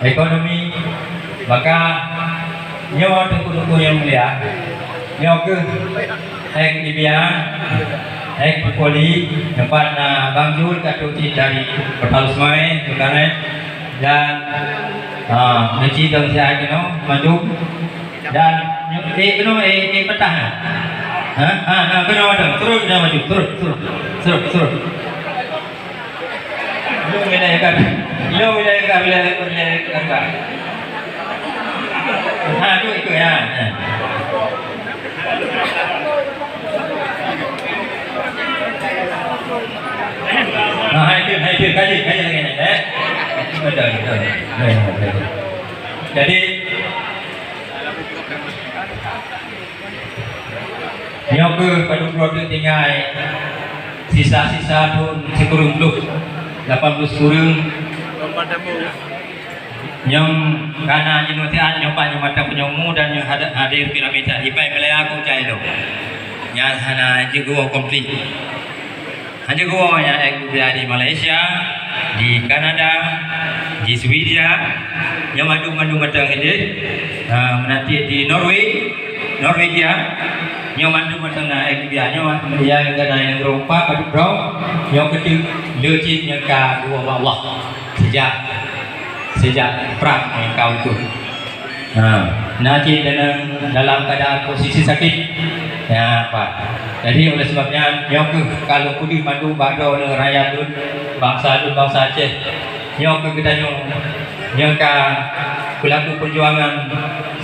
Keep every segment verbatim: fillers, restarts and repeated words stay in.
Ekonomi, maka nyoe teungku-teungku nyang mulia, nyoe keuh Ek Libya, Ek Tripoli, teumpat na Bang Jul ka trok cit dari Kota Lusmai, Zulkarnain, dan, ah, neuci dong siat keunoe, mandum. Dan, eh, keunoe, eh, eh, patah, ha? Ha? Ha, na, keunoe ada. Turun, keunoe maju. Turun, turun. Turun, turun. Ilong wilayah kami. Ilong wilayah kami, wilayah, wilayah kami. Ha, tu ikut, ya. Ha. Ha, hai tu, hai tu. Kaji, kaji lagi, eh. Betul, betul. Baik, baik. Jadi, nyoe keuh padub droe teuk tinggai sisa-sisa thon sikureueng ploh, lapan ploh sikureueng. Nyang kana jinoe siat nyoe pat nyoe mata punyueng mu dan nyoe hada-, hadir piramid siat ipai meulaya ku cai lom. Nyan hana jigoe komplit. Hana jigoe nyang ék geubiya di Malaysia, di Kanada, di Swedia, nyoe mandum-mandum mantong idéh, ha, meunanti di Norway, Norwegia, nyoe mandum mantong na ék geubiya. Nyoe nyang geubiya nyang geubiya nyang geurumpah padub droe, nyoe keuteuk le cit nyang ka geuwoe bak Allah sejak, sejak prang nyang ka untôh. Ha, na cit dalam, dalam keadaan posisi sakit. Ya, Pak. Jadi, oleh sebab nyan, nyoe keuh ka lôn peudeuh mandum bak droeneuh rakyat lôn, bansa lôn, bansa Aceh. Nyoe keuh geutanyoe nyang ka peulaku peujuangan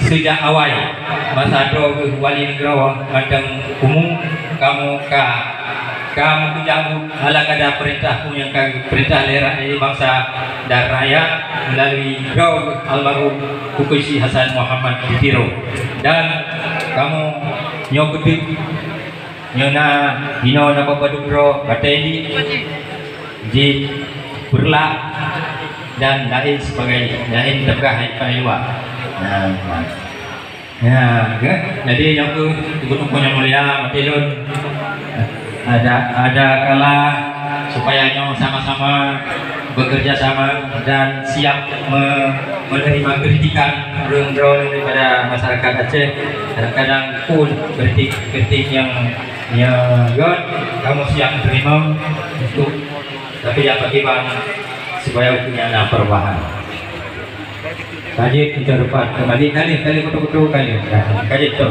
sejak awai, masa droe geuh wali nanggroe mantong umu, kamoe ka Ka meupeujambut ala kada peurintah peue nyang ka geupeurintah lé ra-, lé bansa dan rakyat meulalui droe almarhum Teungku Haji Hasan Muhammad di Tiro. Dan kamoe nyoe keuteuk, nyoe na, inoe na padub droe, batèe jih, jih peureulak dan laén sebagai, laén teupeugah hai luwa. Nah, Ya, ke? Jadi, nyoe keuh, teungku-teungku nyang mulia, maté lôn. Ada, ada kala supaya nyoe sama-sama bekerja sama dan siap me-, menerima kritikan ureueng droe daripada masyarakat Aceh. Kadang-kadang pun kritik-kritik nyang, nyang göt, kamoe siap menerima untuk, tapi nyang pakiban supaya ukeue nyan na perubahan. Ka jeuet kita dapat kembali kali, kali betul-betul kali. Ka jeuet tu.